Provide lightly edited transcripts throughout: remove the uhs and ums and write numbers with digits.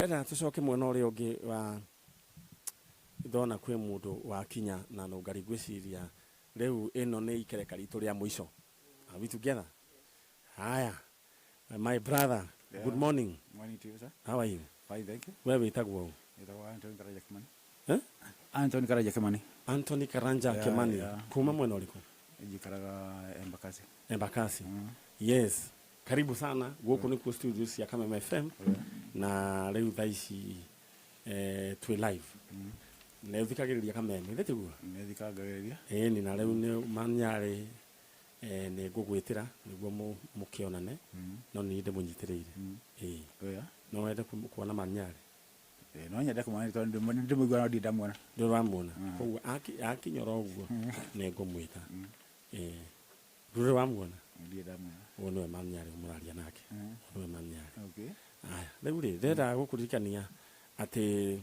Ndĩrenda tũcoke mwena ũrĩa ũngĩ wa ndona kwĩ mũndũ wakinya na nũngari, ngwĩciria rĩu ĩno nĩ ikereka ritũ rĩa mũico. Are we together? Haya, my brother. Yeah. Good morning. Morning to you, sir. How are you? Fine, thank you. We wĩtagwo ũ? Nĩtagwo Anthony Karanja Kimani. Eh? Anthony Karanja Kimani. Anthony Karanja Yeah, Kimani. yeah. Kuma mwena ũrĩkũ? Njikaraga Embakasi. Embakasi. Yes, karibu sana gũkũ nĩkuo studio cia Kameme FM. Na rĩu thaa ici twĩ live na ũthikagĩrĩria Kameme, ithe tiguo? Nĩthikangagĩrĩria. Ĩni, na rĩu nĩ manyarĩ nĩ ngũgwĩtĩra nĩguo mũkĩonane, no nĩ ndĩmũnyitĩrĩire ĩĩ. Oya. No wende kuona manyarĩ? Eh, no nyende kũmwona tondũ ndĩmũigua no ndirĩ ndamuona. Ndĩ wamuona, koguo akinya oro ũguo nĩ ngũmwĩta. Ĩĩ, ndũrĩ wamuona? Ndirĩ ndamuona. Ũyũ nĩwe manyarĩ mũraria nake. Ũyũ nĩwe manyarĩ. Okay. Aya, rĩu rĩ, ndĩrenda gũkũririkania atĩ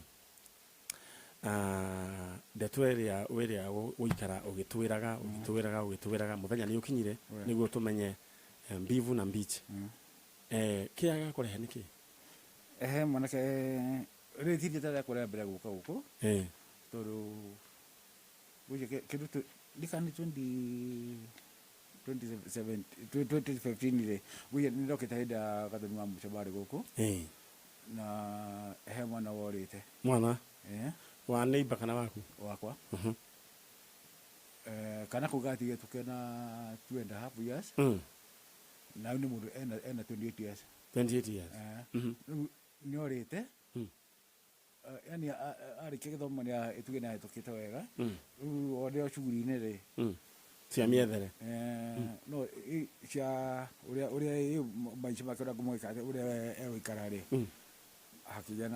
ndeto ĩrĩa ĩrĩa gũikara ũgĩtwĩraga ũgĩtwĩraga ũgĩtwĩraga, mũthenya nĩ ũkinyire nĩguo tũmenye mbivu na mbichi. Kĩrĩa gĩakũrehe nĩ kĩ? Ehe, mwanake rĩrĩ ti rita rĩakwa rĩa mbere gũka gũkũ tondũ gwĩcia kĩndũ ndikana nĩ 20 27 2015 rĩ, gwĩcia nĩ ndokĩte hĩndĩ ya Gathoni wa mũico marĩ gũkũ na he mwana worĩte. Mwana wa neighbor kana waku? Wakwa. Kana kau gatigĩtwo kena 2.5 years na rĩu nĩ mũndũ ena 28 years. 28 years. Rĩu nĩ orĩte. Yani arĩkia gĩthomo nĩ ĩtuge nĩ ahĩtũkĩte wega, rĩu o ndĩ o cuguri-inĩ rĩ cia mĩethere. No cia ũrĩa maica make, ũrĩa ngũmwĩka atĩ ũrĩa egũikara rĩ, hakĩgĩa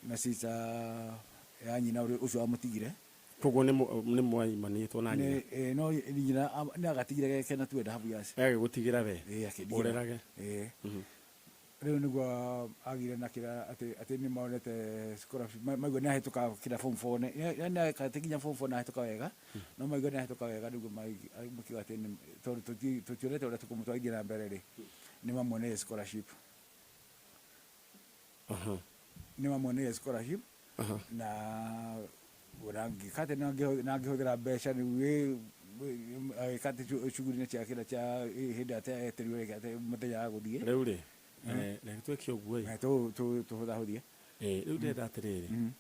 na sister ya nyina ũrĩa ũcio wamũtigire. Koguo nĩ mwaimanĩtwo na nyina? No nyina nĩ agatigire ge kena 2.5 years. Agĩgũtigĩra we? Ĩĩ, akĩndigĩra. Ũrerage? Ĩĩ. Rĩu nĩguo agire na kĩrĩa atĩ nĩ monete scholarship, maigua nĩ ahĩtũka kĩrĩa form four, yani atĩ nginya form four nĩ ahĩtũka wega, no maigua nĩ ahĩtũka wega, nĩguo makiuga atĩ tondũ tũtionete ũrĩa tũkũmũtwarithia na mbere rĩ, nĩ mamuoneire scholarship. Nĩ mamuoneire scholarship na ona ngĩka atĩ na ngĩhũthĩra mbeca rĩu agĩka atĩ cuguri-inĩ cia kĩrĩa cia hĩndĩ ĩrĩa etirwo atĩ mũthenya wa gũthiĩ. Rĩu rĩ, reke twĩke ũguo ĩ. Tũhũthahũthie. Rĩu ndĩrenda atĩrĩrĩ,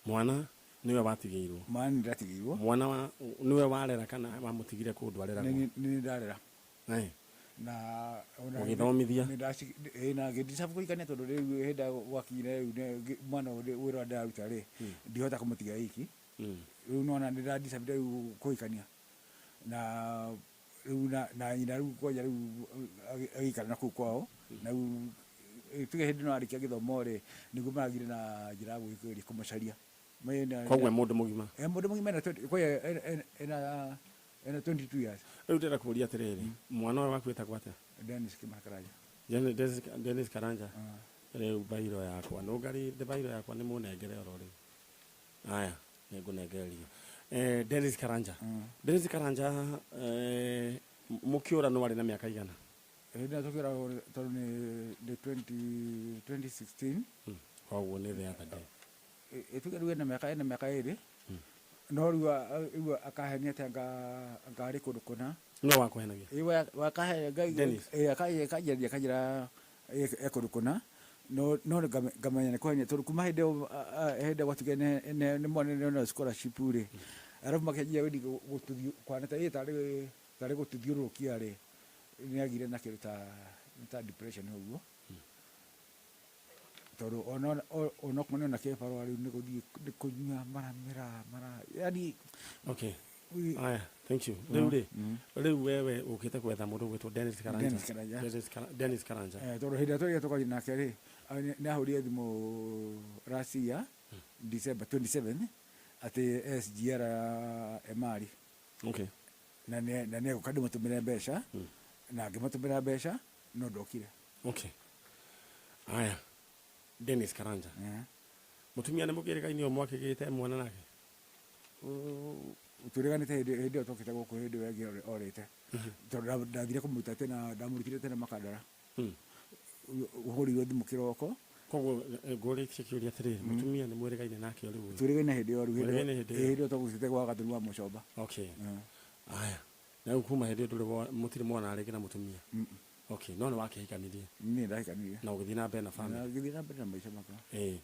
mwana nĩwe watigĩirwo? Mwana nĩ ndatigĩirwo. Mwana wa nĩwe warera kana wamũtigire kũndũ areragwo? Nĩ ndarera. Na ona Ũgĩthomithia? Ĩĩ, na ngĩdeserve kũhikania tondũ rĩu hĩndĩ ĩrĩa gwakinyire rĩu mwana ũyũ wĩra ũrĩa ndĩraruta rĩ, ndihota kũmũtiga iki. Rĩu nona nĩ ndadeserve rĩu kũhikania na rĩu na nyina rĩu kwanja rĩu agĩikara na kũu kwao, na rĩu tuge hĩndĩ ĩno arĩkia gĩthomo rĩ, nĩguo maragire na njĩra ya gwĩkĩrĩria kũmũcaria. Koguo e mũndũ mũgima? E mũndũ mũgima, ena 20, kwanja ena 22 years. Rĩu ndĩrenda kũũria atĩrĩrĩ, mwana ũyũ waku wĩtagwo atĩa? Dennis Kimani Karanja. Dennis Karanja. Rĩu bairo yakwa nũngari, bairo yakwa nĩ mũnengere oro rĩu. Aya, nĩ ngũnengererio Dennis Karanja. Dennis Karanja, mũkĩũra nĩ warĩ na mĩaka igana? Hĩndĩ ĩrĩa tũkĩũra tondũ nĩ 20 2016. Koguo nĩ the other day. Ĩtuge rĩu ena mĩaka 2, no rĩu rĩu akahenia atĩ anga arĩ kũndũ kũna. No wakũhenagia? Ĩ, wakahe Dennis. Akanjĩra akanjĩra e kũndũ kũna, no ngamenya nĩ kũhenia tondũ kuma hĩndĩ ĩyo hĩndĩ ĩyo gwatuĩkire nĩ mwana nĩ scholarship rĩ, arabu makĩanjia gũtũthiũ kwana ta tarĩ gũtũthiũrũrũkia rĩ, nĩ agire na kĩndũ ta depression ũguo, tondũ ona onokorwo nĩ ona kĩbarũa rĩu nĩ gũthiĩ nĩ kũnyua maramĩra mara yani. Okay. Aya, thank you. Rĩu rĩ, rĩu wewe ũkĩte gwetha mũndũ ũgwĩtwo Dennis Karanja? Dennis Karanja. Dennis Karanja. Tondũ hĩndĩ ĩrĩa twarĩkia tũkaria nake rĩ, nĩ ahũrire thimũ last year December 27 atĩ SGR Emali na nĩ egũka ndĩmũtũmĩre mbeca, na ngĩmũtũmĩra mbeca no ndokire. Okay. Aya, Dennis Karanja. Mũtumia nĩ mũkĩrĩkaine ũyũ mwakĩgĩte mwana nake? Twĩrĩganĩte hĩndĩ ĩyo twokĩte gũkũ, hĩndĩ ĩyo ĩngĩ orĩte, tondũ ndathire kũmũruta tena, ndamũrutire tena Makandara. Ũhũrĩirwo thimũ kĩroko. Koguo ngũrĩtie kĩũria atĩrĩrĩ, mũtumia nĩ mwĩrĩgaine nake o rĩu? Twĩrĩgaine hĩndĩ ĩyo rĩu. Mwĩrĩgaine hĩndĩ ĩyo? Hĩndĩ ĩyo twagũcĩte gwa Gatũru wa Mũcomba. Okay. Aya, na rĩu kuma hĩndĩ ĩyo ndũrĩ mũtirĩ mwana rĩngĩ na mũtumia? Okay, no nĩ wakĩhikanirie? Niĩ ndahikanirie. Na ũgĩthiĩ na mbere na family? Na ngĩthiĩ na mbere na maica makwa. Ĩĩ,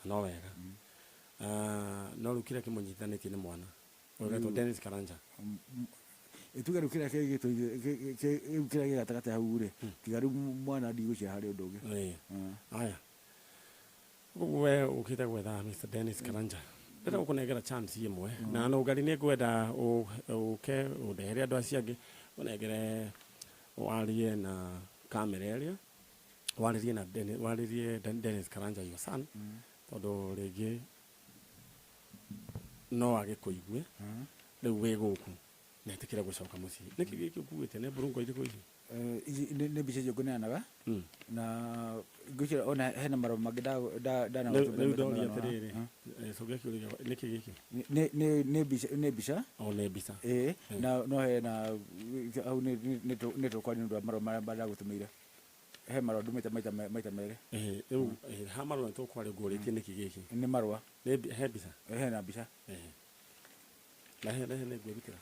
na no wega. Ah, no rĩu kĩrĩa kĩmũnyitithanĩtie nĩ mwana ũgetwo Dennis Karanja? Tuge rĩu kĩrĩa rĩu kĩrĩa gĩ gatagatĩ hau rĩ, tiga rĩu mwana, ndigũcia harĩ ũndũ ũngĩ. Ĩĩ. Aya, koguo we ũkĩte gwetha Mr Dennis Karanja, ndĩrenda gũkũnengera chance ĩmwe na nũngari nĩ ngwenda ũke ũndehere andũ acio angĩ, ũnengere warie na kamera ĩrĩa warĩrie na warĩrie Dennis Karanja, your son, tondũ rĩngĩ no agĩkũigue rĩu wĩ gũkũ na ĩtĩkĩre gũcoka mũciĩ. Nĩkĩ gĩkĩ ũkuĩte? Nĩ mburungo irĩkũ ici? Ici nĩ mbica icio ngũneanaga na ngwĩciria ona hena marũa mangĩ Rĩu ndoria atĩrĩrĩ, cokia kĩũria gĩakwa, nĩkĩ gĩkĩ? Nĩ mbica. O nĩ mbica? Ĩĩ, na no hena hau nĩ tũkwaria nĩ ũndũ wa marũa marĩa ndagũtũmĩire. He marũa ndũmĩte maita merĩ. Ĩhĩ, rĩu ha marũa nĩ tũkwaria, ngũrĩtie nĩkĩ gĩkĩ? Nĩ marũa. He mbica? Hena mbica. Ĩhĩ. Na he nĩ ngwĩrutĩra.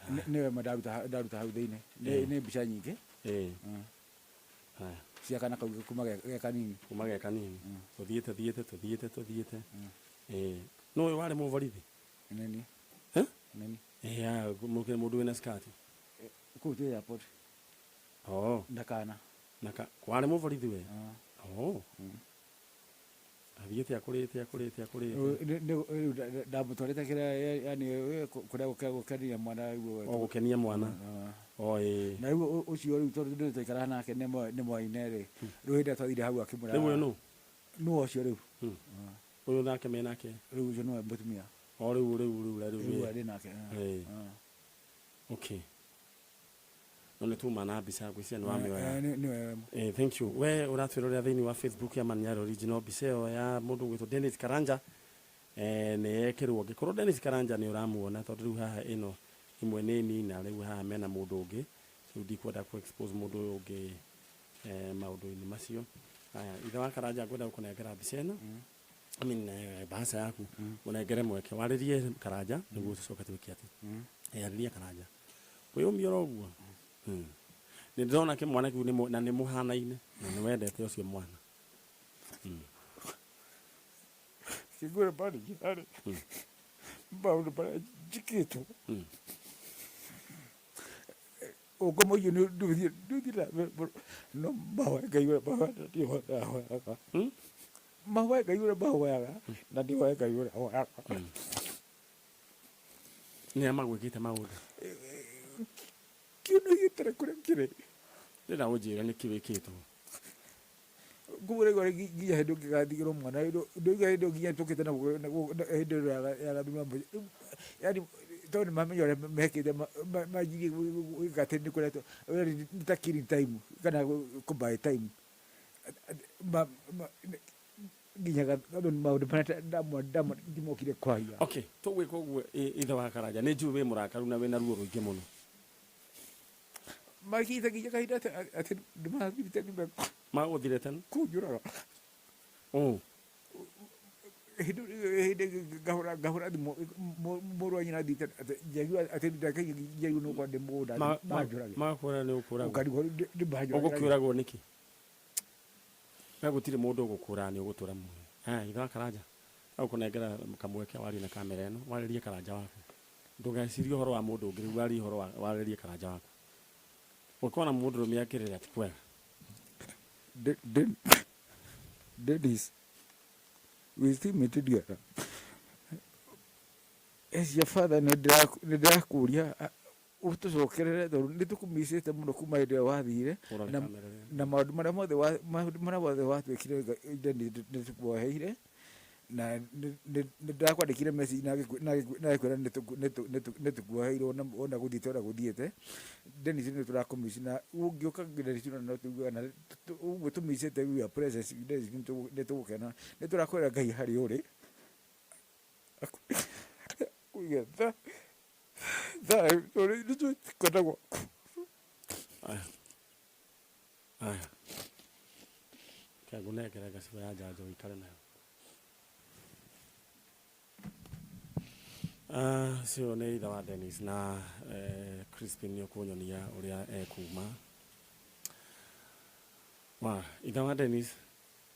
Nĩwe ĩmwe ndaruta hau thĩinĩ. Nĩ mbica nyingĩ. Haya. Cia kana kau kuma ge kanini. Kuma ge kanini. Tũthiĩte thiĩte tũthiĩte tũthiĩte. Ĩĩ. No ũyũ warĩ mũborithi? Nini. Eh? Nini. Ĩĩ, aya mũndũ wĩna skati. Kũu twĩ airport. Oh. Na kana. Na ka warĩ mũborithi we? Oh. Athiĩte akũrĩte akũrĩte akũrĩte. Rĩu ndamũtwarĩte kĩrĩa, yani kũrĩa gũkenia mwana rĩu. O gũkenia mwana. O ĩĩ. Na rĩu ũcio rĩu tondũ ndĩ twaikaraga nake nĩ mwaine rĩ, rĩu hĩndĩ ĩrĩa twathire hau akĩmwĩra. Rĩu ũyũ nũ? Nũ ũcio rĩu? Ũyũ nake me nake? Rĩu ũcio nĩwe mũtumia. O rĩu rĩu rĩu. Arĩ nake. Ĩĩ. Okay. No nĩ tuma na mbica, ngwĩciria nĩ wamĩoya. Nĩwe. Thank you. We ũratwĩrorera thĩinĩ wa Facebook ya Maniara Original, mbica ĩyo ya mũndũ ũgwĩtwo Dennis Karanja nĩ yekĩrwo. Angĩkorwo Dennis Karanja nĩ ũramuona, tondũ rĩu haha ĩno imwe nĩ nina, rĩu haha mena mũndũ ũngĩ, rĩu ndikwenda kũ expose mũndũ ũyũ ũngĩ maũndũ-inĩ macio. Haya, ithe wa Karanja, ngwenda gũkũnengera mbica ĩno, I mean, bahasha yaku, ũnengere mweke warĩrie Karanja nĩguo tũcoke twĩke atĩ. Arĩria Karanja wĩyũmie oro ũguo. Nĩ ndĩrona kĩmwana kĩu na nĩ mũhanaine na nĩ wendete ũcio mwana. Kĩngũra marĩ maũndũ marĩa njĩkĩtwo. Ũngoma ũcio ndũthiĩ na mbere mũno, no mahoya Ngai ũrĩa mahoyaga nĩ hoyaga. Mahoya Ngai ũrĩa mahoyaga na nĩ hoya Ngai ũrĩa hoyaga. Nĩ a magwĩkĩte maũndũ? Kĩũndũ gĩtarĩ kũrĩa kĩrĩ. Ndĩrenda ũnjĩre nĩkĩ wĩkĩtwo. Koguo rĩu nginya hĩndĩ ũngĩgathigĩrwo mwana ndũiga hĩndĩ ĩyo nginya tũkĩte na hĩndĩ ĩyo ya gathurano, yani tondũ nĩ mamenya ũrĩa mekĩte, manjirie gwĩka atĩ nĩ kũretwo nĩ ta killing time kana kũ buy time nginya maũndũ marĩa ndamwa ndimokire kwaria. Okay, tũgwĩka ũguo, ithe wa Karanja, nĩ njũĩ wĩ mũrakaru na wĩna ruo rũingĩ mũno. Makinyĩte nginya kahinda atĩ nĩmathirite nĩ Magũthire tene? Kũnjũraga. Oh. Hĩndĩ ngahũra thimũ mũrũ wa nyina thiĩte njaigua atĩ ndakaigua nĩ gũkorwo ndĩ mũgũnda manjũrage. Magakwĩra nĩ ũkũragwo? Ũkarigwo nĩ manjũrage. Ũgũkĩũragwo nĩkĩ? We gũtirĩ mũndũ ũgũkũraga, nĩ ũgũtũra muoyo. Haya, ithe wa Karanja, agũkũnengera kamweke warie na kamera ĩno, warĩrie Karanja waku. Ndũgecirie ũhoro wa mũndũ ũngĩ rĩu, warie ũhoro wa warĩrie Karanja waku. Ũkona mũndũrũme akĩrĩra ti kwega. Dennis, we still meet together. As your father, nĩ ndĩrakũria ũtũcokerere tondũ nĩ tũkũmicĩte mũno kuma hĩndĩ ĩrĩa wathire. Ũrore Na, kamera ĩyo. Na maũndũ marĩa mothe watwĩkire, Dennis, nĩ tũkuoheire na nĩ ndĩrakwandĩkire message na ngĩkwĩra nĩ tũkuoheire ona gũthiĩte ũrĩa gũthiĩte. Dennis, nĩ tũrakũmici na ũngĩũka, Dennis, no tuugaga na ũguo tũmicĩte your presence, Dennis, nĩ tũgũkena. Nĩ tũrakwĩra Ngai harĩa ũrĩ kũiga thayũ tondũ nĩ tũkwenda gwaku. Aya. Aya. Ngũnengere ngaciba ya njanjo ũikare nayo. Ũcio nĩ ithe wa Dennis na Crispin nĩ ũkũnyonia ũrĩa ekuma. Wa ithe wa Dennis,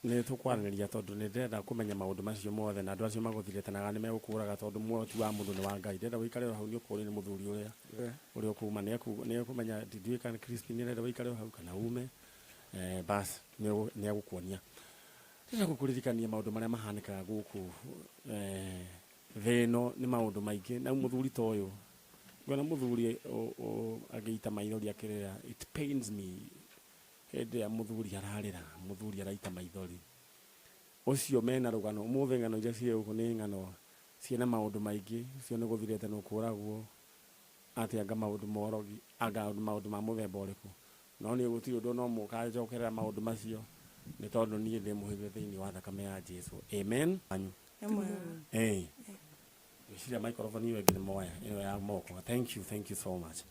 nĩ tũkwaranĩria tondũ nĩ ndĩrenda kũmenya maũndũ macio mothe na andũ acio magũthirĩte na nĩ megũkũraga tondũ muoyo ti wa mũndũ, nĩ wa Ngai. Ndĩrenda ũikare o hau, nĩ ũkũũrio nĩ mũthuri ũrĩa ũrĩa ũkuma, nĩ ekũmenya. Ndiũĩ kana Crispin nĩ arenda ũikare o hau kana ume. Bas nĩ egũkuonia. Ndĩrenda gũkũririkania maũndũ marĩa mahanĩkaga gũkũ thĩ ĩno nĩ maũndũ maingĩ, na mũthuri ta ũyũ, ngona mũthuri agĩita maithori akĩrĩra, it pains me. Hĩndĩ ĩrĩa mũthuri ararĩra, mũthuri araita maithori, ũcio mena rũgano. Ũmũthĩ ng'ano iria ciĩ gũkũ nĩ ng'ano ciĩna maũndũ maingĩ. Ũcio nĩ gũthirĩte nĩ kũragwo atĩ anga maũndũ morogi, anga maũndũ ma mũthemba ũrĩkũ, no niĩ gũtirĩ ũndũ no mũkanjokerera maũndũ macio, nĩ tondũ niĩ ndĩ mũhithe thĩinĩ wa thakame ya Jesu. Amen. Anyu. Ĩĩ, ngwĩciria microphone ĩyo ĩngĩ nĩ moya ĩno ya moko. Thank you, thank you so much.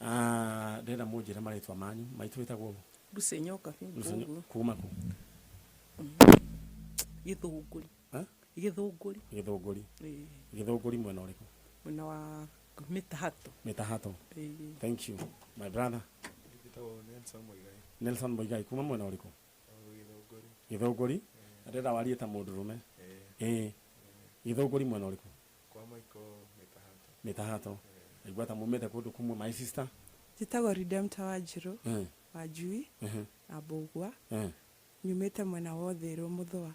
Ndĩrenda mũnjĩre marĩtwa manyu. Maitũ, wĩtagwo? Lucy Nyoka. Mbugu. Kuma kũ? Gĩthũngũri. Eh? Gĩthũngũri. Gĩthũngũri. Ĩĩ. Gĩthũngũri mwena ũrĩkũ? Mwena wa Mĩtahato. Mĩtahato. Ĩĩ. Thank you, my brother. Njĩtagwo Nelson Muigai. Nelson Muigai, kuma mwena ũrĩkũ? Gĩthũngũri. Gĩthũngũri. Na ndĩrenda warie ta mũndũrũme. Ĩĩ. Ĩĩ, Gĩthũngũri mwena ũrĩkũ? Kwa Michael Mĩtahato. Mĩtahato. Aigua ta mumĩte kũndũ kũmwe, my sister. Njĩtagwo Redemptor Wanjirũ wa Njui na Mbũgua. Nyumĩte mwena wa Ũthĩrũ Mũthũa.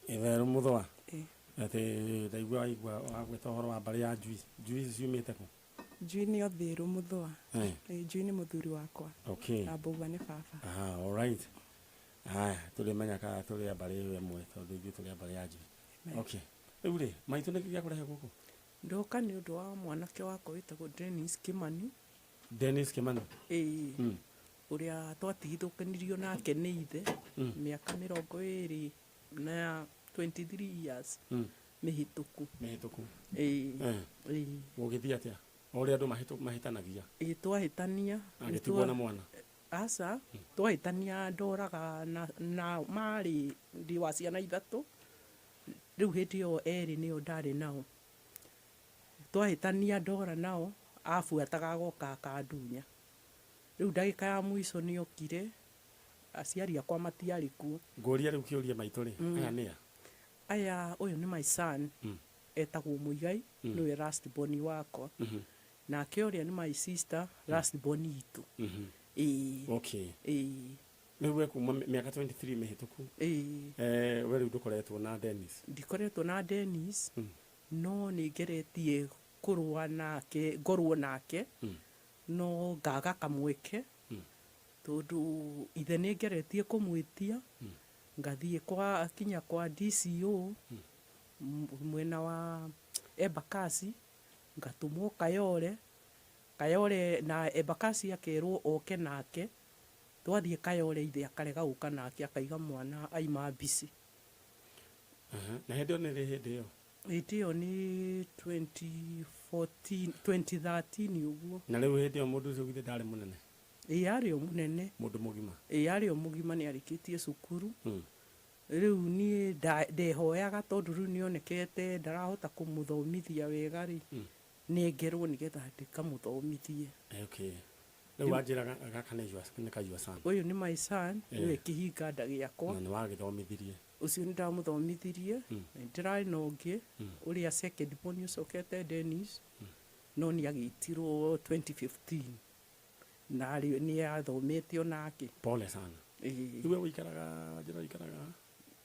Itherũ Mũthũa? Ĩĩ. Atĩ ndaigua waigua wagweta ũhoro wa mbarĩ ya Njui. Njui ciumĩte kũ? Njui nĩ Ũthĩrũ Mũthũa. Eh. Ĩĩ, Njui nĩ mũthuri wakwa na Mbũgua nĩ baba. Ah, all right. Haya, tũrĩmenya kana tũrĩ a mbarĩ ĩyo ĩmwe, tondũ ithuĩ tũrĩ a mbarĩ ya Njui. Amen. Okay, rĩu rĩ, maitũ, nĩkĩ gĩakũrehe gũkũ? Ndoka nĩ ũndũ wa mwanake wakwa wĩtagwo Dennis Kimani. Dennis Kimani. Ĩĩ. Ũrĩa twatigithũkanirio nake nĩ ithe mĩaka 20 na 23 years mĩhĩtũku. Mĩhĩtũku. Ĩĩ. Ĩĩ. Gũgĩthiĩ atĩa, o ũrĩa andũ mahĩtanagia? Ĩĩ, twahĩtania. Agĩtigwo na mwana? Aca, twahĩtania ndoraga na marĩ ndĩ wa ciana ithatũ. Rĩu hĩndĩ ĩyo erĩ nĩo ndarĩ nao. Twahĩtania ndora nao, abuataga agoka akandunya. Rĩu ndagĩka ya mũico nĩokire, aciari akwa matiarĩ kuo. Ngũria rĩu kĩũria, maitũ rĩ, aya nĩa? Aya, ũyũ nĩ my son, etagwo Mũigai, nĩwe last born wakwa. Nake ũrĩa nĩ my sister, last born itũ. Ĩĩ. Okay. Ĩĩ. Rĩu we kuma mĩaka 23 mĩhĩtũku, Ĩĩ. We rĩu ndũkoretwo na Dennis? Ndikoretwo na Dennis, no nĩ ngeretie kũrũa nake, ngorwo nake, no ngaga kamweke, tondũ ithe nĩ ngeretie kũmwĩtia, ngathiĩ kwa kinya kwa DCO mwena wa Embakasi, ngatũmwo Kayole. Kayole na Embakasi akerwo oke nake. Twathiĩ Kayole, ithe akarega gũka nake, akaiga mwana aima mbici. Aha. Na hĩndĩ ĩyo nĩ rĩ, hĩndĩ ĩyo? Hĩndĩ ĩyo nĩ 2014, 2013 ũguo. Na rĩu hĩndĩ ĩyo mũndũ ũcio githĩ ndarĩ mũnene? Ĩĩ, arĩ o mũnene. Mũndũ mũgima? Ĩĩ, arĩ o mũgima, nĩ arĩkĩtie cukuru. Rĩu niĩ ndehoyaga, tondũ rĩu nĩonekete ndarahota kũmũthomithia wega rĩ, nengerwo nĩgetha ndĩkamũthomithie. Okay, rĩu wanjĩra gaka nĩ ka your son? Ũyũ nĩ my son, nĩwe kĩhinga nda gĩakwa. Na nĩ wagĩthomithirie? Ũcio nĩ ndamũthomithirie. Na ndĩrarĩ na ũngĩ ũrĩa second born ũcokete Dennis, no nĩ agĩtirwo 2015 na nĩ athomete onake. Pole sana. Ĩĩ. Rĩu we ũikaraga, wanjĩra ũikaraga?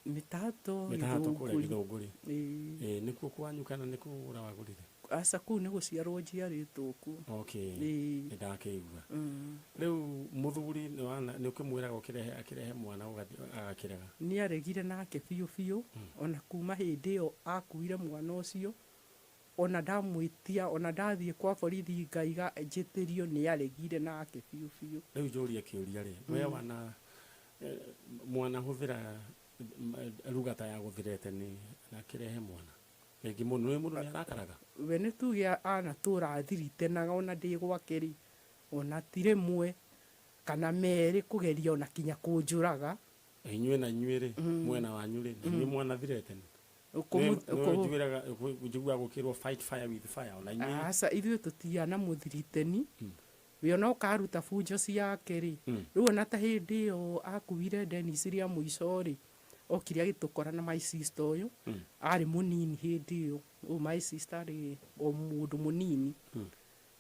Mĩtato. Mĩtahato kũrĩa? Gĩthũngũri. Gĩthũngũri. Ĩĩ. Ĩĩ, nĩkuo kwanyu kana nĩ kũgũra wagũrire? Aca, kũu nĩ gũciarwo njiarĩtwo kuo. Okay. Ĩĩ. Nĩ ndakĩigua. Rĩu mũthuri nĩ ũkĩmwĩraga ũkĩrehe, akĩrehe mwana agakĩrega? Nĩ aregire nake biũ biũ. Ona kuma hĩndĩ ĩyo akuire mwana ũcio, ona ndamwĩtia, ona ndathiĩ kwa borithi ngaiga njĩtĩrio, nĩ aregire nake biũ biũ. Rĩu njũrie kĩũria rĩ, we wana mwana hũthĩra ruga ta ya gũthirete nĩ akĩrehe mwana rĩngĩ mũndũ nĩ mũndũ nĩ arakaraga? We nĩ tuge anatũra thiritenaga, ona ndĩ gwake rĩ, ona ti rĩmwe kana merĩ kũgeria ona kinya kũnjũraga. Inyuĩ na inyuĩ rĩ, mwena wanyu rĩ, inyuĩ mwanathire tene. Njiguaga njiguaga gũkĩrwo fight fire with fire ona inyuĩ. Aca, ithuĩ tũtiana mũthiriteni. We ona ũkaruta bunjo ciake rĩ, rĩu ona ta hĩndĩ ĩyo akuire Dennis rĩa mũico rĩ, okire agĩtũkora na my sister ũyũ arĩ mũnini hĩndĩ ĩyo. Ũyũ my sister arĩ o mũndũ mũnini,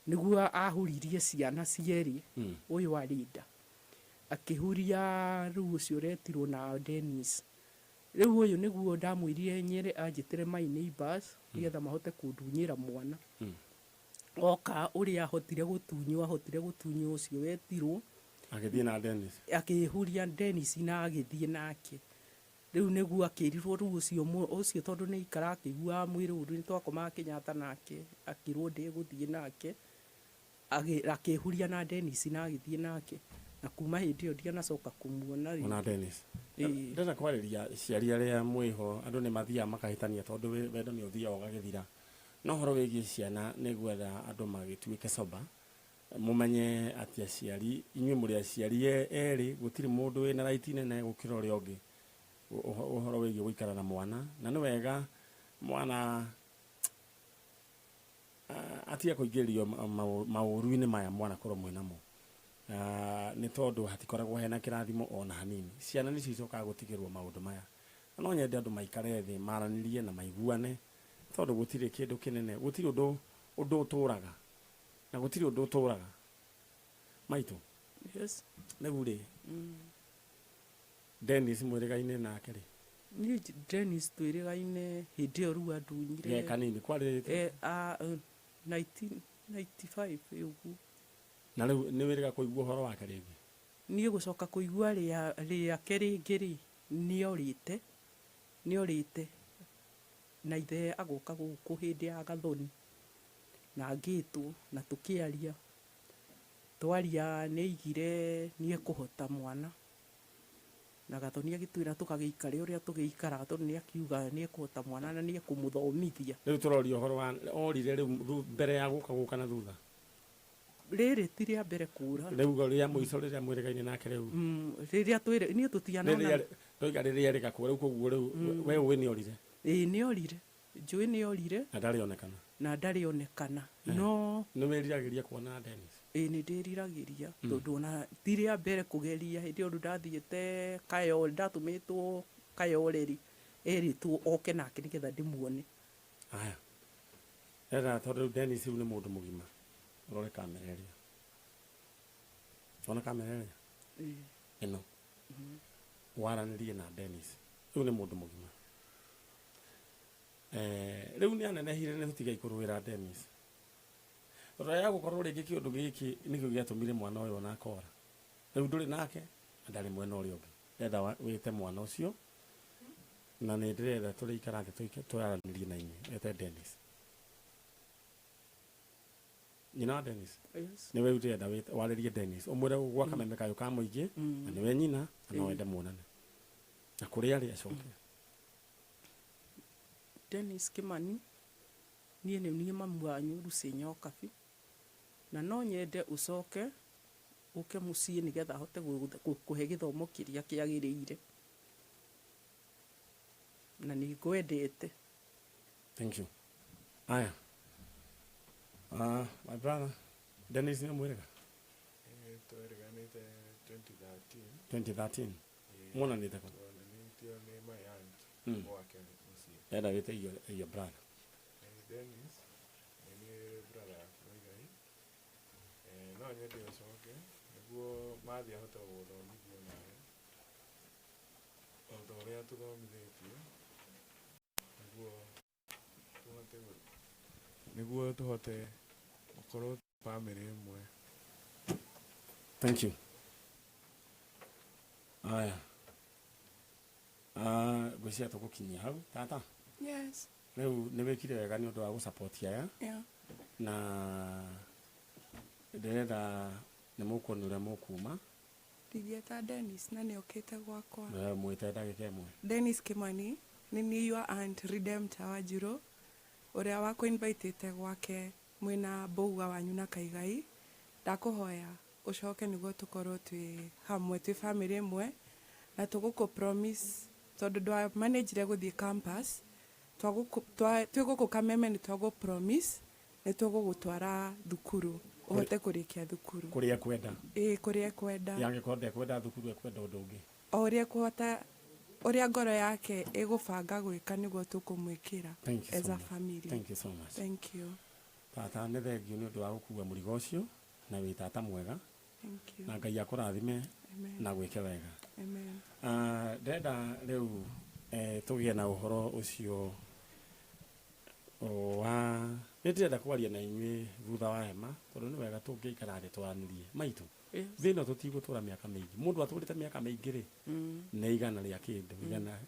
nĩguo ahuririe ciana cierĩ. Ũyũ arĩ nda akĩhuria rĩu ũcio ũretirwo na Dennis. Rĩu ũyũ nĩguo ndamwĩrire nyere anjĩtĩre my neighbors nĩgetha mahote kũndunyĩra mwana. Oka ũrĩa ahotire gũtunywo, ahotire gũtunywo ũcio wetirwo. Agĩthiĩ na Dennis. Akĩhuria Dennis na agĩthiĩ nake. Rĩu nĩguo akĩrirwo rĩu ũcio ũcio, tondũ nĩ aikara akĩiguaga mwĩrĩ ũru, nĩ twakomaga Kenyatta nake, akĩrwo ndegũthiĩ nake. Akĩhuria na Dennis na agĩthiĩ nake, na kuma hĩndĩ ĩyo ndianacoka kũmuona rĩngĩ. Ona Dennis. Ĩĩ. Ndĩrenda kwarĩria ciari arĩa mwĩho, andũ nĩ mathiaga makahĩtania tondũ wendo nĩ ũthiaga ũgagĩthira, no ũhoro wĩgiĩ ciana nĩ gwetha andũ magĩtuĩke sober, mũmenye atĩ aciari, inyuĩ mũrĩ aciari erĩ, gũtirĩ mũndũ wĩna right nene gũkĩra ũrĩa ũngĩ ũhoro wĩgiĩ gũikara na mwana, na nĩ wega mwana atige kũingĩrio maũru-inĩ maya mwana korwo mwĩnamo, nĩ tondũ hatikoragwo hena kĩrathimo ona hanini. Ciana nĩcio icokaga gũtigĩrwo maũndũ maya, na no nyende andũ maikare thĩ maranĩrie na maiguane, tondũ gũtirĩ kĩndũ kĩnene, gũtirĩ ũndũ ũtũraga, na gũtirĩ ũndũ ũtũraga maitũ. Yes. Rĩu rĩ, Dennis mwĩrĩgaine nake rĩ? Niĩ Dennis twĩrĩgaine hĩndĩ ĩyo rĩu andunyire. Ge kanini kwarĩ. 1995 ũguo. Na rĩu nĩ wĩrĩga kũigua ũhoro wake rĩngĩ? Niĩ gũcoka kũigua rĩake rĩngĩ rĩ, nĩorĩte na ithe agoka gũkũ hĩndĩ ya gathoni na ngĩtwo na tũkĩaria, twaria nĩaigire nĩekũhota mwana, na Gathoni agĩtwĩra tũgagĩikare ũrĩa tũgĩikaraga, tondũ nĩakiuga nĩekũhota mwana na nĩekũmũthomithia. Rĩu tũroria ũhoro wa orire rĩu mbere ya gũka na thutha. Rĩrĩ ti rĩa mbere kũra. Rĩu rĩa mũico rĩrĩa mwĩrĩgaine nake rĩu? Rĩrĩa twĩrĩ niĩ tũtianona. Rĩrĩa toiga rĩrĩa rĩgakũra rĩu, koguo rĩu we ũĩ nĩ orire? Ĩĩ, nĩorire, njũĩ nĩorire. Na ndarĩ onekana? Na ndarĩ onekana, no Nĩ wĩriragĩria kuona Dennis? Ĩĩ, nĩ ndĩriragĩria, tondũ ona ti rĩa mbere kũgeria. Hĩndĩ ĩyo rĩu ndathiĩte Kayole, ndatũmĩtwo Kayole rĩ, erĩtwo oke nake nĩgetha ndĩmuone. Aya, enda tondũ rĩu Dennis rĩu nĩ mũndũ mũgima, ũrore kamera ĩrĩa, ona kamera ĩrĩa ĩno, waranĩrie na Dennis. Rĩu nĩ mũndũ mũgima. Rĩu nĩ anenehire, nĩ tũtigai kũrũĩra Dennis, tondũ ya gũkorwo rĩngĩ kĩũndũ gĩkĩ nĩkĩo gĩatũmire mwana ũyũ ona akora. Rĩu ndũrĩ nake na ndarĩ mwena ũrĩa ũngĩ. Ndĩrenda wĩte mwana ũcio, na nĩ ndĩrenda tũrĩikara thĩ twaranĩrie na inyuĩ. Ete Dennis, nyina wa Dennis. Yes. Nĩwe rĩu ndĩrenda warĩrie Dennis, ũmwĩre gwa kameme kayũ ka mũingĩ na nĩwe nyina, na no wende muonane na kũrĩa arĩ acoke. Dennis Kimani, niĩ nĩ niĩ mamu wanyu Lucy Nyokabi, na no nyende ũcoke ũke mũciĩ nĩgetha ahote kũhe gĩthomo kĩrĩa kĩagĩrĩire, na nĩ ngwendete. Thank you. Aya, my brother Dennis, nĩ mwĩrĩga? Twĩrĩganĩte 2013. 2013. Mwonanĩte kũ? Tuonanĩtio nĩ my aunt gwake mũciĩ. Ndĩrenda wĩte your brother. Dennis, nĩ niĩ brother yaku Muigai. No nyende ũcoke nĩguo mathi ahote gũgũthomithia nawe o ta ũrĩa tũthomithĩtio, nĩguo tũhote gũkorwo bamĩrĩ ĩmwe. Thank you. Aya, ngwĩciria tũgũkinyia hau, tata. Yes. Rĩu nĩ wĩkire wega nĩ ũndũ wa gũsupport aya. Na ndĩrenda nĩ mũkuona ũrĩa mũkuma. Ndingĩeta Dennis na nĩokĩte gwakwa. Mwĩte ndagĩka ĩmwe. Dennis Kimani, nĩ niĩ your aunt Redemptor Wanjiru, ũrĩa wakũ-invitĩte gwake mwĩna Mbũgua wanyu na Kaigai. Ndakũhoya ũcoke nĩguo tũkorwo twĩ hamwe, twĩ bamĩrĩ ĩmwe, Na tũgũkũ promise tondũ ndwa managire gũthiĩ campus, twĩ gũkũ Kameme nĩ twagũ promise nĩ tũgũgũtwara thukuru ũhote kũrĩkia thukuru. Kũrĩa ekwenda. Ĩĩ, kũrĩa ekwenda. Angĩkorwo ndekwenda thukuru, ekwenda ũndũ ũngĩ. O ũrĩa ekũhota, ũrĩa ngoro yake ĩgũbanga gwĩka nĩguo tũkũmwĩkĩra Thank you as so a much. family. Thank you so much. Thank you. Tata, nĩ thengio nĩ ũndũ wa gũkua mũrigo ũcio, na wĩ tata mwega. Thank you. Na Ngai akũrathime. Amen. Na gwĩke wega. Amen. Ndĩrenda rĩu tũgĩe na ũhoro ũcio wa nĩ ndĩrenda kwaria na inyuĩ thutha wa hema, tondũ nĩ wega tũngĩikara thĩ twaranĩrie maitũ. Yes. Thĩ ĩno tũtigũtũra mĩaka mĩingĩ. Mũndũ atũrĩte mĩaka mĩingĩ rĩ, nĩ igana rĩa kĩndũ,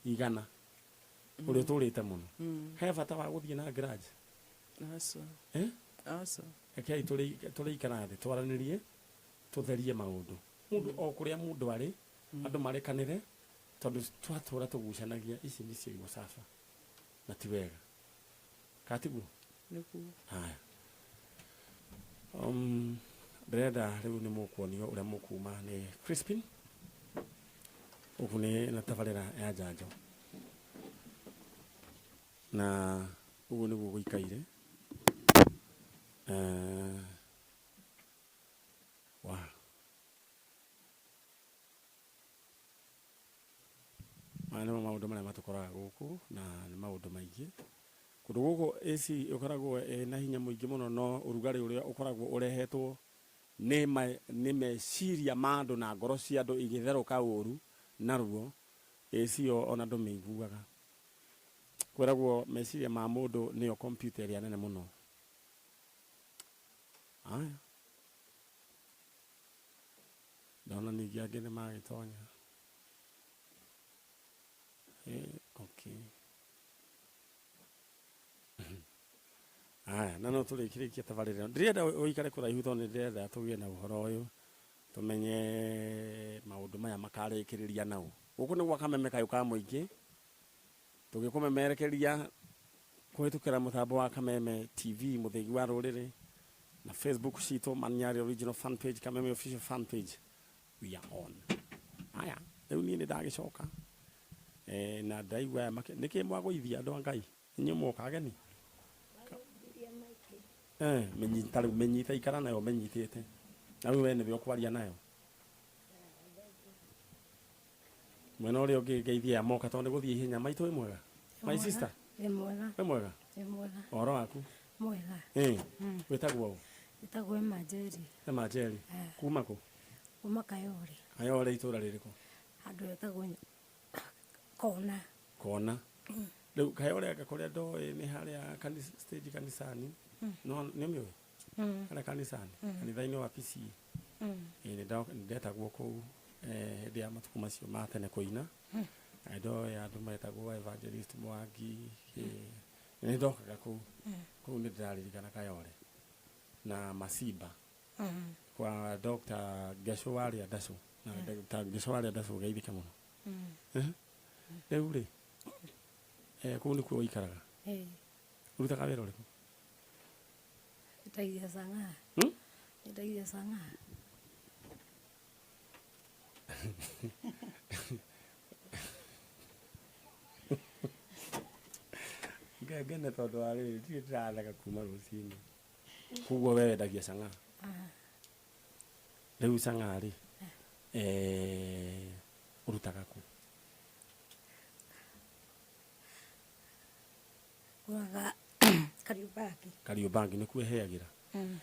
igana ũrĩa ũtũrĩte mũno. He bata wa gũthiĩ na grudge? Aca. Eh? Aca. Rekei tũrĩikara thĩ twaranĩrie, tũtherie maũndũ. Mũndũ o kũrĩa mũndũ arĩ, andũ marekanĩre, tondũ twatũra tũgucanagia ici nĩcio igũcaba na ti wega. Katiguo? Nĩguo. Haya. Ndĩrenda rĩu nĩ mũkuonio ũrĩa mũkuma nĩ Crispin. Gũkũ nĩ na tabarĩra ya njanjo. Na ũguo nĩguo gũikaire. Wow. Maya nĩmo maũndũ marĩa matũkoraga gũkũ, na nĩ maũndũ maingĩ. Kũndũ gũkũ AC ĩkoragwo ĩna hinya mũingĩ mũno, no ũrugarĩ ũrĩa ũkoragwo ũrehetwo nĩ meciria ma andũ na ngoro cia andũ igĩtherũka ũru naruo, AC ĩyo ona ndũmĩiguaga. Kwĩragwo meciria ma mũndũ nĩyo computer ĩrĩa nene mũno. Aya. Ndona ningĩ angĩ nĩ magĩtonya. Okay. Aya, na no tũrĩkĩrĩkie tabarĩra ĩno. Ndĩrenda ũikare kũraihu tondũ nĩ ndĩrenda tũgĩe na ũhoro ũyũ, tũmenye maũndũ maya makarĩkĩrĩria nao. Gũkũ nĩ gwa Kameme kayũ ka mũingĩ, tũgĩkũmemerekeria kũhĩtũkĩra mũtambo wa Kameme TV, mũthĩgi wa rũrĩrĩ, na Facebook citũ, Manyari Original Fan Page, Kameme Official Fan Page. We are on. Aya, rĩu niĩ nĩ ndagĩcoka. Na ndaigua aya nĩkĩ mwagũithia andũ a Ngai? Inyuĩ mwoka ageni? Menyita rĩu, menyita, ikara nayo menyitĩte. Na rĩu we nĩwe ũkwaria nayo. Mwena ũrĩa ũngĩ ngeithia ya moka tondũ nĩ gũthiĩ ihenya. Maitũ wĩ mwega? My sister? Wĩ mwega. Wĩ mwega? Wĩ mwega. Ũhoro waku? Mwega. Wĩtagwo ũ? Wĩtagwo Emma Njeri. Emma Njeri. Kuma kũ? Kuma Kayore. Kayore itũra rĩrĩkũ? Handũ hetagwo Kona. Kona. Rĩu Kayore anga kũrĩa ndoĩ nĩ harĩa stage kanisani. No nĩ ũmĩũĩ? Harĩa kanisani. Kanitha-inĩ wa PCA. Ĩĩ, nĩ ndetagwo kũu, hĩndĩ ya matukũ macio ma tene kũina. Ndoĩ andũ metagwo Evangelist Mwangi, nĩ ndokaga kũu. Kũu nĩ ndĩraririkana Kayore. Na Masimba. Kwa Dr. Ngesho warĩa Ndacũ. Na Dr. Ngesho warĩa Ndacũ geithĩke mũno. Rĩu rĩ, kũu nĩkuo ũikaraga? Ũrutaga wĩra ũrĩkũ? Nyendagia cang'aa. Nyendagia cang'aa. Ngene tondũ wa rĩrĩ, ndirĩ ndĩratheka kuma rũcinĩ. Koguo we wendagia cang'aa? Rĩu cang'aa rĩ, ũrutaga kũ? Ngũraga Kariobangi. Kariobangi nĩkuo ĩheagĩra?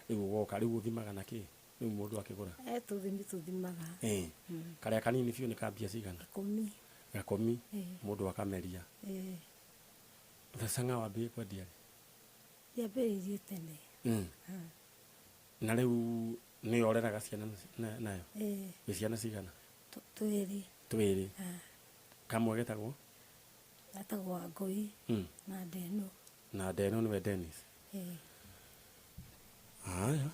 Rĩu ũgoka, rĩu ũthimaga na kĩ? Rĩu mũndũ akĩgũra? Tũthimi tũthimaga. Karĩa kanini biũ nĩ ka mbia cigana? Ikũmi. Gakũmi, mũndũ akameria. Cang'aa wambĩrĩirie kwendia rĩ? Ndiambĩrĩirie tene. Na rĩu nĩyo ũreraga ciana nayo? Wĩ ciana cigana? Twĩrĩ. Twĩrĩ. Kamwe getagwo? Getagwo Wangũi na Ndeno. Na Ndeno nĩwe Dennis? Haya.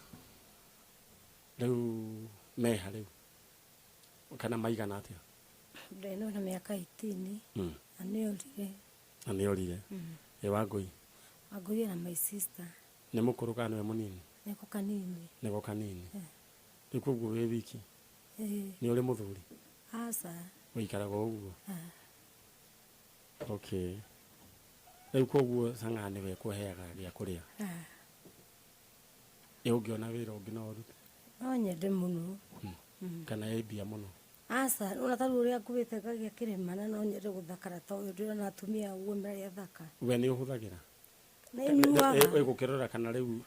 Rĩu meha rĩu? Kana maigana atĩa? Ndeno na mĩaka 18. Na nĩorire. Na nĩorire. Ĩ Wangũi? Wangũi ena my sister. Nĩ mũkũrũ kana nĩwe mũnini? Nĩko kanini. Nĩko kanini. Rĩu koguo wĩ wiki? Nĩ ũrĩ mũthuri? Aca. Ũikaraga o ũguo? Okay, rĩu koguo cang'aa nĩwe kũheaga gĩa kũrĩa? Ah. Ĩ ũngĩona wĩra ũngĩ no ũrute? No nyende mũno. Kana ĩ mbia mũno? Aca, ona tarĩu ũrĩa nguĩte ngagĩa kĩrĩma, na no nyende gũthakara ta ũyũ ndĩrona atumia ũguo marĩ athaka. We nĩ ũhũthagĩra? Nĩ nyuaga. Ĩgũkĩrora kana rĩu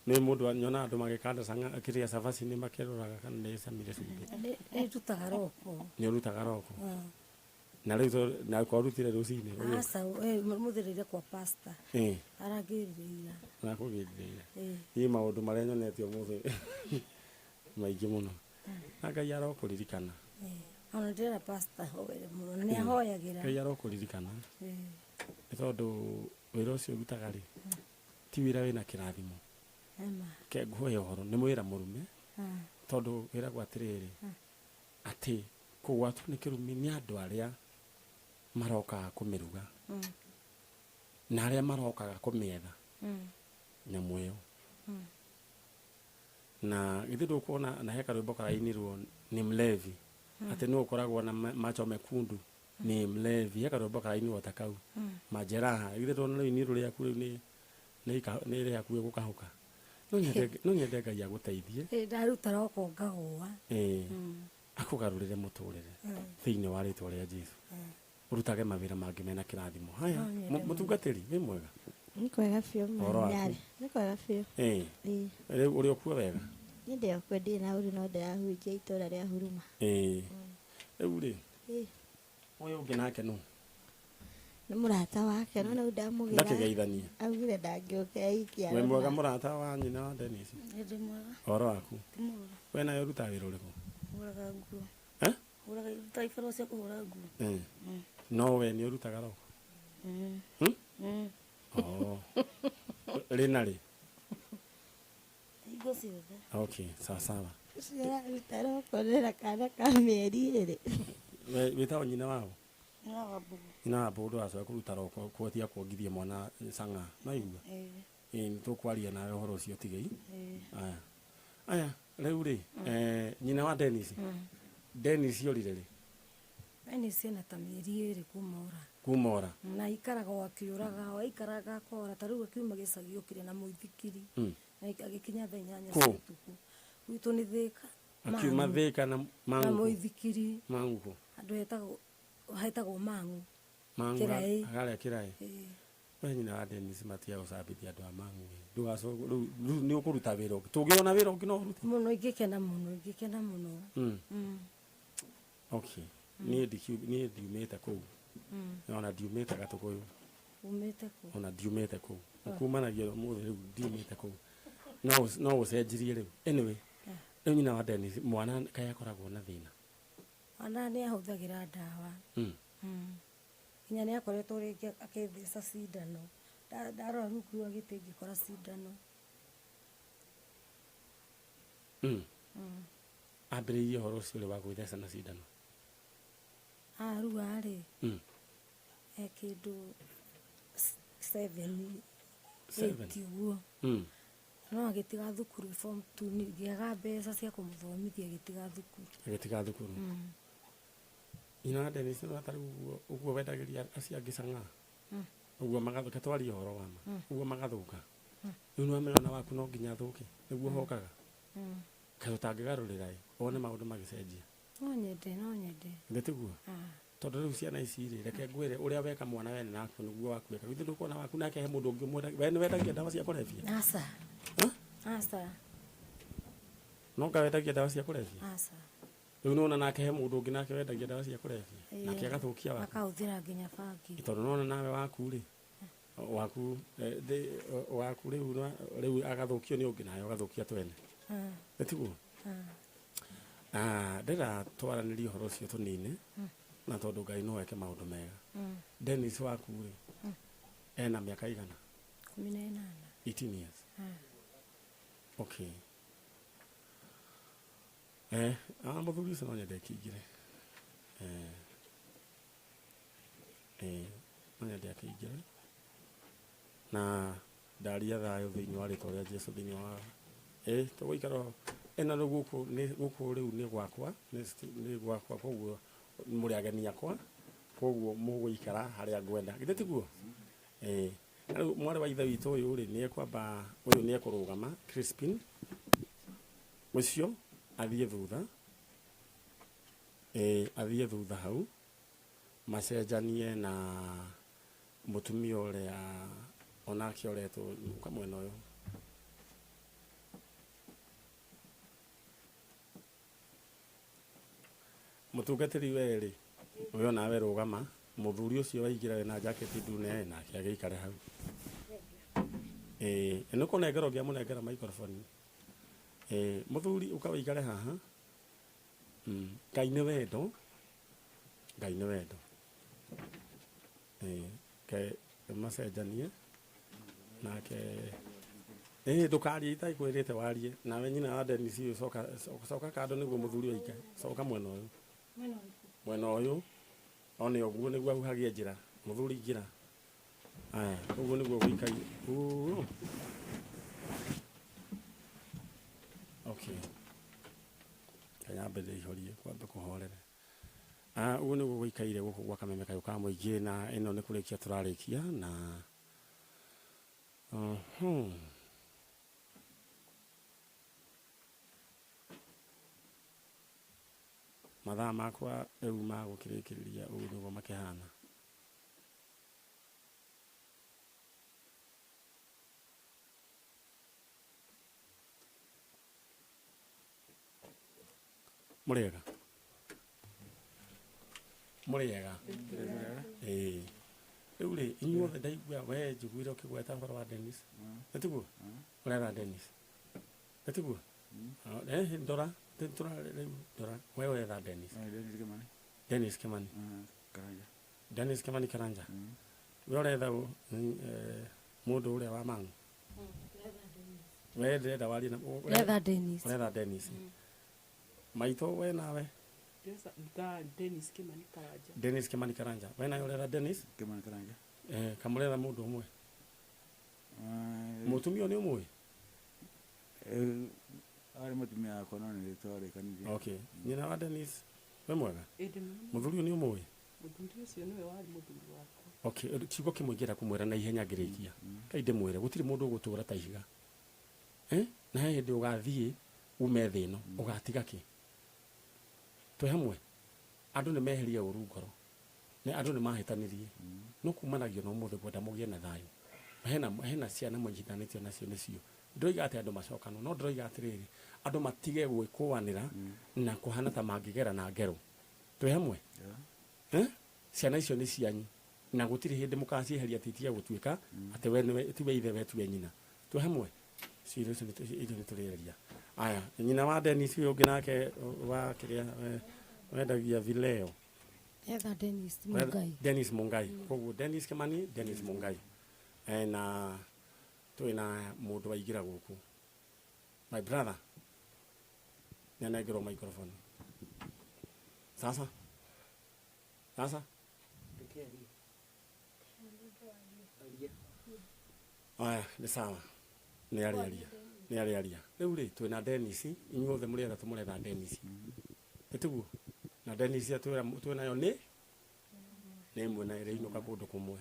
nĩ mũndũ nyona andũ magĩkanda cang'aa kĩrĩa cabaci nĩ makĩroraga kana nĩ ĩcamire cumbĩ. Nĩ ndutaga roko. Nĩ ũrutaga roko? Na rĩu na kwarutire rũcinĩ ũgĩũka? Aca, mũthĩrĩire kwa pastor. Arangĩrire ira. Arakũgĩrire ira? Ĩĩ. Niĩ maũndũ marĩa nyonete ũmũthĩ maingĩ mũno, na Ngai arokũririkana. Ona ndĩrera pastor hoere mũno, na nĩ ahoyagĩra. Ngai arokũririkana, nĩ tondũ wĩra ũcio ũrutaga rĩ, ti wĩra wĩna kĩrathimo. Ema. Ke nguhe ũhoro, nĩ wĩra mũrume, tondũ wĩragwo atĩrĩrĩ, atĩ kũgwatwo nĩ kĩrumi nĩ andũ arĩa marokaga kũmĩruga na arĩa marokaga kũmĩetha nyamũ ĩyo. Na githĩ ndũkuona na he karwĩmbo karainirwo nĩ mlevi, atĩ nũ ũkoragwo na macho mekundu ni mlevi? He karwĩmbo karainirwo ta kau, majeraha. Githĩ ndũrona rĩu inirũ rĩaku rĩu nĩ rĩ hakuhĩ gũkahũka? No nyende Ngai agũteithie. Ĩĩ, ndaruta roko ngagũa. Ĩĩ, akũgarũrĩre mũtũrĩre thĩinĩ wa rĩtwa rĩa Jesu, ũrutage mawĩra mangĩ mena kĩrathimo. Haya. No nyende mũno. Mũtungatĩri wĩ mwega? Nĩ kwega biũ. Ũhoro waku? Manyarĩ. Nĩ kwega biũ. Ĩĩ. Ĩĩ. Rĩu ũrĩ okuo wega? Niĩ ndĩ okuo, ndirĩ na ũru, no ndĩrahunjia itũra rĩa Huruma. Ĩĩ, rĩu rĩ, Ĩĩ. ũyũ ũngĩ nake nũ? Nĩ mũrata wake, no rĩu ndamũgĩra. Ndakĩgeithanie. Augire ndangĩũka iki. Wĩ mwega, mũrata wa nyina wa Dennis? Nĩ ndĩ mwega. Ũhoro waku? Ti mũũru. We nawe ũrutaga wĩra ũrĩkũ? Hũraga nguo. Eh? Hũraga, rutaga ibarũa cia kũhũra nguo. Ĩĩ. No we nĩ ũrutaga roko? Hmm? Oh. Rĩ na rĩ? Hingo ciothe. Okay, sawa sawa. Ũcio ũraruta roko nĩ kana ka mĩeri 2. We wĩtagwo nyina wao? Nyina wa Mbugu. Nyina wa Mbugu, ndũgacoke kũruta roko kuotia kuongithia mwana cang'aa, no igua? Ĩĩ. Ĩĩ, nĩ tũkwaria nawe ũhoro ũcio tigei. Ĩĩ. Aya aya, rĩu rĩ, nyina wa Dennis, Dennis orire rĩ? Dennis ena ta mĩeri 2 kuma ora. Kuma ora? Na aikaraga o akĩũraga, o aikaraga akora. Ta rĩu akiuma gĩcagi okire na mũithikiri. Na agĩkinya thaa 8 Kũ? cia ũtukũ. Gwitũ nĩ Thĩka. Akiuma Mang'u. Thĩka na Na Mang'u? mũithikiri. Mang'u? Handũ hetagwo Mang'u. Mang'u. Kĩraĩ. Harĩa Kĩraĩ? Ĩĩ. We nyina wa Dennis, matia gũcambithia andũ a Mang'u. Ndũgacoke rĩu nĩ ũkũruta wĩra ũngĩ, tũngĩona wĩra ũngĩ no ũrute? Mũno ingĩkena mũno, ingĩkena mũno. Okay, niĩ ndiumĩte kũu, ona ndiumĩte Gatũkũyũ. Umĩte kũ? Ona ndiumĩte kũu, kumanagia ũmũthĩ rĩu ndiumĩte kũu, no ũcenjirie rĩu. Anyway, rĩu nyina wa Dennis, mwana kaĩ akoragwo na thĩna? Mwana nĩ ahũthagĩra ndawa. Nginya nĩ akoretwo rĩngĩ akĩtheca cindano. Ndarora rungu rwa gĩtĩ ngĩkora cindano. Ambĩrĩirie ũhoro ũcio rĩ wa gwĩtheca na cindano? Arua rĩ, e kĩndũ 7, 7. 8 ũguo. No agĩtiga thukuru form 2, ngĩaga mbeca cia kũmũthomithia, agĩtiga thukuru. Agĩtiga thukuru. Nyina wa Dennis, nĩ tarĩu ũguo ũguo wendagĩria acio angĩ cang'aa, ũguo magathũka, twarie ũhoro wa ma, ũguo magathũka. Rĩu nĩ wamenya ona waku no nginya athũke nĩguo hokaga, kaĩ ũtangĩgarũrĩra ĩ wone maũndũ magĩcenjia? No nyende, no nyende. Githĩ tiguo? Ah. Tondũ rĩu ciana ici rĩ, reke ngwĩre, ũrĩa weka mwana wene naku nĩguo waku eka. Githĩ ndũkuona waku nake he mũndũ ũngĩ ũmwenda? We nĩ wendagia ndawa cia kũrebia? Aca. Huh? Aca. No nga wendagia ndawa cia kũrebia? Aca. Rĩu nĩwona nake he mũndũ ũngĩ nake wendagia ndawa cia kũrebia, nake agathũkia waku. Akahũthĩra nginya bangi. Tondũ nona nawe waku rĩ, waku waku rĩu rĩu agathũkio nĩ ũngĩ, nawe ũgathũkia twene. Nĩ tiguo? Ah, ndĩra twaranĩrie ũhoro ũcio tũnini, na tondũ Ngai no eke maũndũ mega. Dennis waku rĩ, ena mĩaka igana? 18. 18 years. Okay, mũthuri ũcio no nyende akĩingĩre, no nyende akĩingĩre na ndaria thayũ thĩinĩ wa rĩtwa rĩa Jesu thĩinĩ wa tũgũikara ĩno rĩu gũkũ nĩ gũkũ rĩu nĩ gwakwa, nĩ gwakwa, koguo Mũrĩ ageni akwa, koguo mũgũikara harĩa ngwenda, githĩ tiguo? Ĩĩ. Na rĩu mwarĩ wa ithe witũ ũyũ rĩ, nĩ ekwamba, ũyũ nĩ ekũrũgama, Crispin ũcio athiĩ thutha, ĩĩ, athiĩ thutha hau macenjanie na mũtumia ũrĩa onake ũretwo ũka mwena ũyũ. Mũtungatĩri we rĩ, we onawe rũgama, mũthuri ũcio waingĩra wĩna jaketi ndune nake agĩikare hau. Ĩĩ, nĩ kũnengera ũngĩamũnengera microphone. Ĩĩ, mũthuri ũka wĩikare haha. Ngai nĩ wendo, Ngai nĩ wendo. Ĩĩ, ke macenjanie nake. Ĩĩ, ndũkarie itakwĩrĩte warie. Nawe nyina wa Dennis ũyũ coka, coka kando nĩguo mũthuri ũyũ aikare. Coka mwena ũyũ. Mwena ũyũ. One ũguo nĩguo ahuhagie njĩra. Mũthuri ingĩra. Aya, ũguo nĩguo gũikaire. Ũũ. Okay. Kanyambe ndĩihorie kwambe kũhorere. Ah, ũguo nĩguo gũikaire gũkũ gwa Kameme Kayũ ka Mũingĩ, na ĩno nĩ kũrĩkia tũrarĩkia na Mathaa makwa rĩu ma gũkĩrĩkĩrĩria ũguo nĩguo makĩhana. Mũrĩega? Mũrĩega? Ĩĩ. Rĩu rĩ, inyuothe ndaigua we njiguire ũkĩgweta ũhoro wa Dennis. Nĩ tiguo? Ũretha Dennis. Nĩ tiguo? Eh, ndora, rĩu ndora, we ũretha Dennis. Dennis Kimani. Dennis Kimani. Karanja. Dennis Kimani Karanja. We ũretha ũ? Mũndũ ũrĩa wa mang'u. We ndĩrenda warie na Ndĩretha Dennis. Ũretha Dennis. Maitũ we nawe? Ndĩretha Dennis Kimani Karanja. Dennis Kimani Karanja. We nawe ũretha Dennis? Kimani Karanja. Kamũretha mũndũ ũmwe. Mũtumia ũyũ nĩ ũmũĩ? Arĩ mũtumia wakwa no nĩ twarĩkanirie. Okay. Nyina wa Dennis, wĩ mwega? Ĩĩ, ndĩ mwega. Mũthuri ũyũ nĩ ũmũĩ? Mũthuri ũcio nĩwe warĩ mũthuri wakwa. Okay, kiugo kĩmwe ingĩenda kũmwĩra na ihenya ngĩrĩkia. Ngai ndĩmwĩre, gũtirĩ mũndũ ũgũtũra ta ihiga. Na he hĩndĩ ũgathiĩ ume thĩ ĩno, ũgatiga kĩ? Twĩ hamwe? Andũ nĩ meherie ũru ngoro. Nĩ andũ nĩ mahĩtanirie. No kumanagio na ũmũthĩ ngwenda mũgĩe na thayũ. Hena ciana mũnyitithanĩtio nacio nĩcio. Ndĩroiga atĩ andũ macokanwo, no ndĩroiga atĩrĩrĩ, andũ matige gwĩkũanĩra na kũhana ta mangĩgera na ngero. Twĩ hamwe? Ciana icio nĩ cianyu na gũtirĩ hĩndĩ mũkacieheria atĩ itige gũtuĩka atĩ we nĩwe, tiwe ithe, we tiwe nyina. Twĩ hamwe? Ciira icio ithuĩ nĩ tũrĩaria. Aya, nyina wa Dennis ũyũ ũngĩ nake wa kĩrĩa wendagia vileo. Etha Dennis Mungai. Dennis Mungai. Koguo Dennis Kimani, Dennis Mungai. Na twĩna mũndũ waingĩra gũkũ. My brother. Nĩanengerwo microphone. Sasa? Sasa? Aya, nĩ sawa. Nĩ arĩaria. Nĩ arĩaria. Rĩu rĩ, twĩna Dennis, inyuothe mũrĩ atatũ mũretha Dennis. Nĩ tiguo? Na Dennis atwĩra twĩnayo nĩ nĩ ĩmwe na ĩrĩinũka kũndũ kũmwe.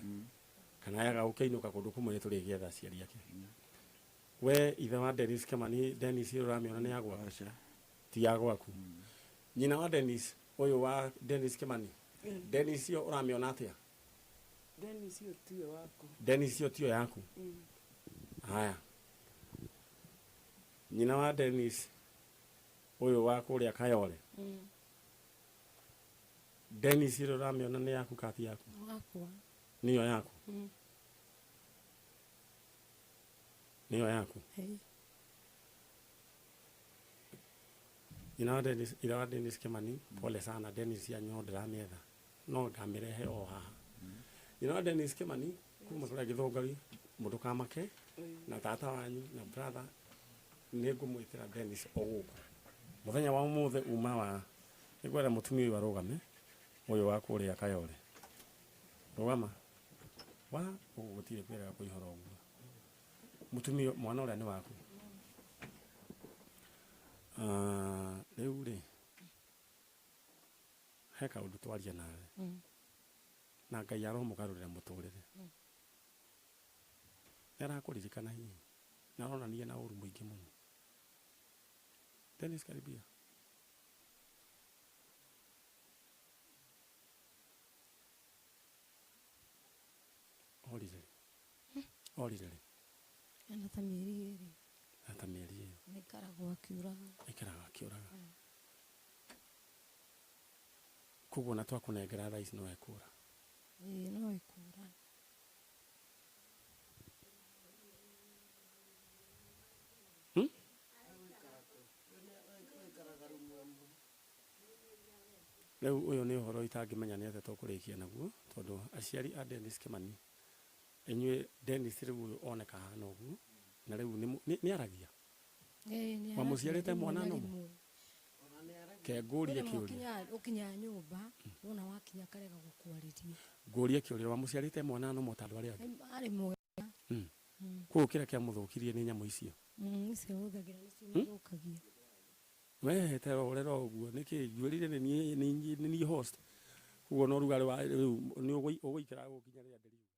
Kana yaga gũkĩinũka kũndũ kũmwe nĩ tũrĩgĩetha aciari ake. We ithe wa Dennis Kimani, Dennis ũyũ ũramĩona nĩ ya gwaku? Ti ya gwaku. Nyina wa Dennis, ũyũ wa Dennis Kimani, Dennis ĩyo ũramĩona atĩa? Dennis ĩyo tiwe waku. Dennis ĩyo tiyo yaku? Haya. Nyina wa Dennis ũyũ wa kũrĩa Kayole. Dennis ĩyo ũramĩona nĩ yaku kana ti yaku? Wakwa. Nĩyo yaku? Nĩyo yaku? Ĩĩ. Nyina wa Dennis, ithe wa Dennis Kimani, pole sana Dennis yanyu ndĩramĩetha. No ngamĩrehe o haha. Nyina wa Dennis Kimani, kuma kũrĩa Gĩthũngari, mũndũ kamake, na tata wanyu, na brother, nĩ ngũmwĩtĩra Dennis o gũkũ. Mũthenya wa ũmũthĩ uma wa, nĩngwenda mũtumia ũyũ arũgame, ũyũ wa kũrĩa Kayole. Rũgama. Wa, gũkũ gũtirĩ kwĩrega kũihũra ũguo. Mũtumia, mwana ũrĩa nĩ waku. Rĩu rĩ, He kaũndũ twaria nawe na Ngai aromũgarũrĩra mũtũrĩre. Nĩ arakũririkana hihi na aronania na ũru mũingĩ mũno. Dennis karibia. Orire rĩ? Orire rĩ? Ena ta mĩeri 2. Ata mĩeri ĩyo. Nĩikaragwo akiũraga. Aikaraga akĩũraga. Koguo na twakũnengera thaa ici no ekũra? Ĩĩ, no ĩkũra. Hmm? Rĩu ũyũ nĩ ũhoro itangĩmenya nĩ atĩa tũkũrĩkia naguo, tondũ aciari a Dennis Kĩmani, inyuĩ Dennis rĩu ũyũ oneka hana ũguo, na rĩu nĩ aragia? Ĩĩ, nĩ Wamũciarĩte aragia mwana rĩmwe na nũmũ? rĩmwe. Ke ngũrie Kwĩ rĩmwe kĩũria. ũkinyaga nyũmba wona wakinya akarega gũkwarĩria. Ngũrie kĩũria, wamũciarĩte mwana nũmũ ta andũ arĩa angĩ? Arĩ mwega. Koguo kĩrĩa kĩamũthũkirie nĩ nyamũ icio? Icio ahũthagĩra nĩcio imũthũkagia. Wehete ũrera ũguo nĩkĩ njuĩrire nĩ niĩ host. Koguo no rugarĩ wa rĩu nĩ ũgũikara gũkinya rĩrĩa ndĩriuga.